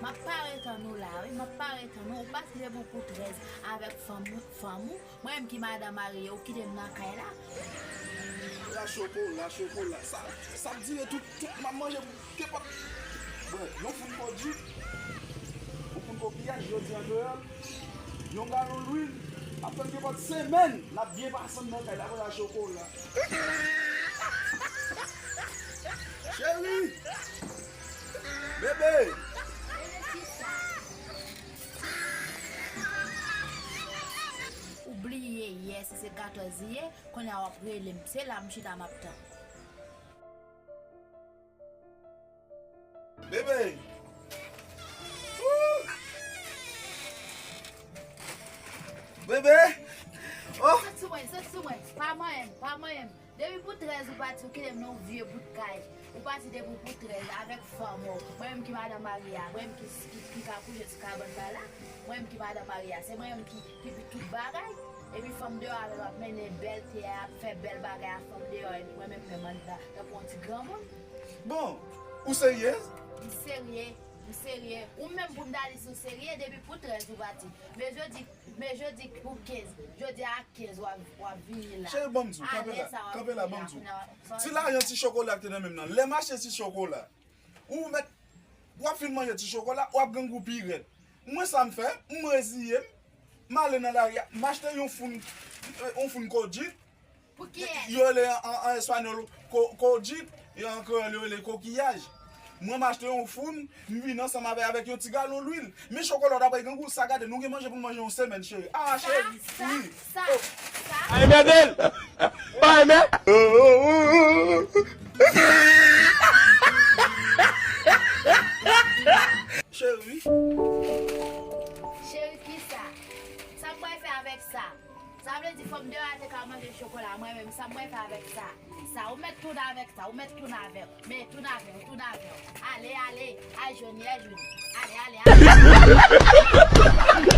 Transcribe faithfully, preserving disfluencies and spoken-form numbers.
M ap parèt an nou la, wi, m ap parèt an nou. Ou pase depi w pou trèz avèk fanm, fanm ou. Mwen menm ki madan marye, ou kite m nan kay la. La chokola, chokola. Sa, sa ap dire tout, tout m ap manje pou kenpòt. Bon, yon foun kòdjik, yon foun kokiyaj, jodi an kreyòl, yon galon lwil, ap tann kenpòt semèn, n ap byen pase ann nan kay la, la chokola. Cheri! Bebe! Ou bliye yè, si se katòz li ye, kounye a w ap rele m. Se la m chita m ap tann. Bebe! Woo! Bebe! Oh! Sot sou mwen, sot sou mwen. Pa manyen m, pa manyen m. Depi pou trèz ou pati, ou kite m nan yon vye bout kay. Ou pati depi pou trèz avèk fanm ou. Mwen menm ki madan marye a, mwen menm ki, ki, ki ka kouche sou kabann la la. Mwen menm ki madan marye a, se mwen menm ki, ki pi tout bagay. Epi fanm deyò avè m ap mennen bèl te a, ap fè bèl bagay a fanm deyò, epi mwen menm menm anndan, tankou yon ti granmoun. Bon, ou serye? M serye, m serye. Ou menm pou m ta di si w serye, depi pou trèz ou pati. Men jodi, men jodi pou kenz, jodi a kenz w ap, w ap vini la. Cheri, ban m di w, kanpe la, kanpe la, ban m di w. Ti lajan ti chokola ki te nan men m nan. Lè m achte ti chokola, ou mèt, w ap fin manje ti chokola, w ap grangou pi rèd. Mwen sa m fè, m reziye m, m ale nan lari a, m achte yon foun, yon foun kòdjik, Pou kiyès? Yo rele an, an, an espanyòl ko-, kòdjik, e an kreyòl yo rele kokiyaj. Mwen m achte yon foun, m vin ansanm avè, avèk yon ti galon lwil. Men chokola w ta bay grangou, sa gade, nou gen manje pou n manje yon semèn, cheri. Ah, cheri, sa, wi. Sa, oh. Sa. Ay, mèdèl! Ay, mè! Cheri. Cheri, kisa? Sa m pral fè avèk sa? Sa vle di fanm deyò a te ka manje chokola, mwen menm, sa mwen fè avèk sa? Sa, ou mèt tounen avèk sa, ou mèt tounen avè l. Men, tounen avè l, tounen avè l. Ale, ale, al jwenn li, al jwenn li. Ale, ale, ale.